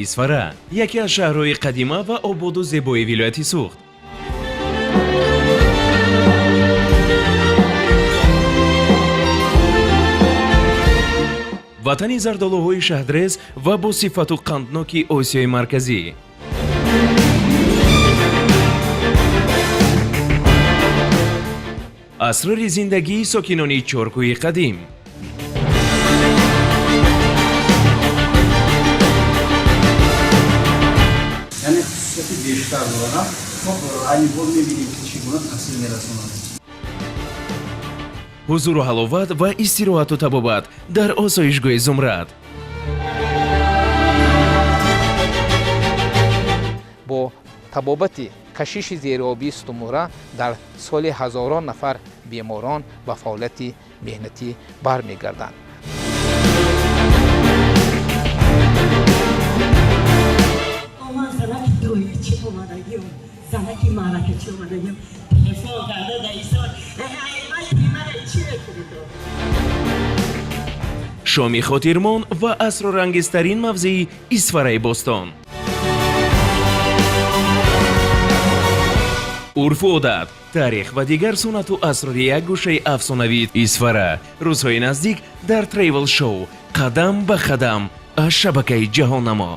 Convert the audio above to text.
Исфара, яке аз шаҳрҳои қадима ва ободу зебои вилояти Суғд. Ватани зардолуҳои шаҳдрез ва бо сифату қандноки Осиёи Марказӣ. Асрори зиндагии сокинони Чоркӯи қадим. Яъне хусусияти бештар дорад. Хоб, айни ҳол мебинем, ки чӣ гуна таъсир мерасонад. Ҳузуру ҳаловат ва истироҳату табобат дар осоишгоҳи Зумрад. Бо табобати кашиши зериобии сутунмуҳра дар соли ҳазорон нафар беморон ба фаъолияти меҳнатӣ бармегарданд. Ман занаки доирчӣ омадагиам, занаки маъракачӣ омадагиам. Телефон карда даисор: чӣ мекунед? Шоми хотирмон ва асрорангезтарин мавзеи Исфараи бостон. Урфу одат, таърих ва дигар суннату асрори як гӯшаи афсонавии Исфара. Рӯзҳои наздик дар Travel Show «Қадам ба қадам» аз шабакаи Ҷаҳоннамо.